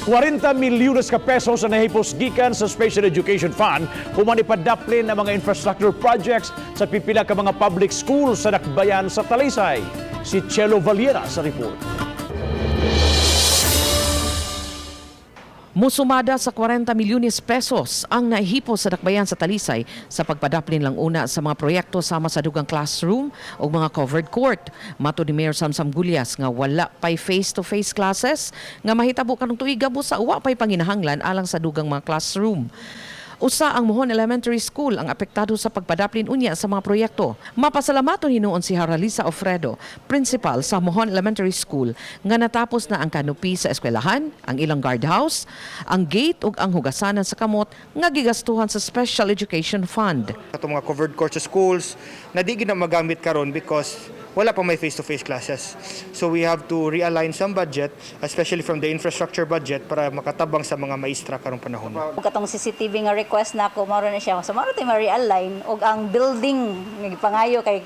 40 milyones ka pesos ang nahipos gikan sa Special Education Fund human ipadaplin ang mga infrastructure projects sa pipila ka mga public schools sa dakbayan sa Talisay. Si Chelo Valiera sa report. Musumada sa 40 milyones pesos ang nahipo sa dakbayan sa Talisay sa pagpadaplin lang una sa mga proyekto sama sa dugang classroom o mga covered court. Mato ni Mayor Samsam Gullas nga wala pay face-to-face classes nga mahitabo karong tuiga busa wa pay panginahanglan alang sa dugang mga classroom. Usa ang Mohon Elementary School ang apektado sa pagpadaplin unya sa mga proyekto. Mapasalamaton hinuon si Haralisa Ofredo, principal sa Mohon Elementary School, nga natapos na ang canopy sa eskwelahan, ang ilang guardhouse, ang gate ug ang hugasanan sa kamot nga gigastuhan sa Special Education Fund. Atong mga covered court sa schools na di gid na magamit karon because wala pa may face-to-face classes. So we have to realign some budget, especially from the infrastructure budget, para makatabang sa mga maestra karong panahon. Ug katong CCTV nga request nako, mao na siya. So mao ra ma-realign ug ang building nga gipangayo kay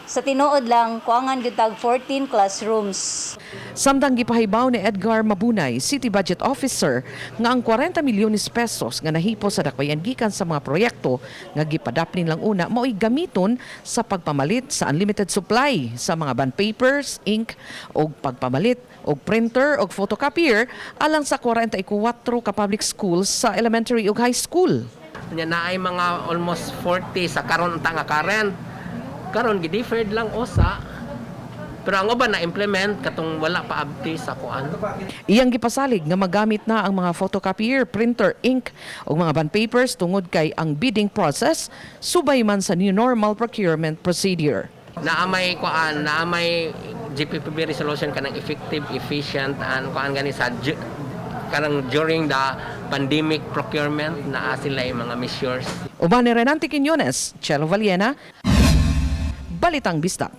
sa tinuod lang kuangan gyud tag 14 classrooms. Samtang gipahibaw ni Edgar Mabunay, City Budget Officer, nga ang 40 milyones pesos nga nahipo sa dakbayan gikan sa mga proyekto nga gipadaplin lang una mao'y gamiton sa pagpamalit sa unlimited supply sa mga bond papers, ink ug pagpamalit og printer og photocopier alang sa 44 ka public schools sa elementary ug high school. Nya naay mga almost 40 sa karon ta nga current. Karon gi-deferred lang usa. Pero ang uban na implement katong wala pa abti sa kuan. Iyang gipasalig nga magamit na ang mga photocopier, printer, ink ug mga bond papers tungod kay ang bidding process subay man sa new normal procurement procedure. Naa may kuan, naa may GPPB resolution kanang effective, efficient and kuan gani sa kanang during the pandemic procurement, naa sila yung mga measures. Uban ni Renante Quiñones, Chelo Valiena, Balitang Bisdak.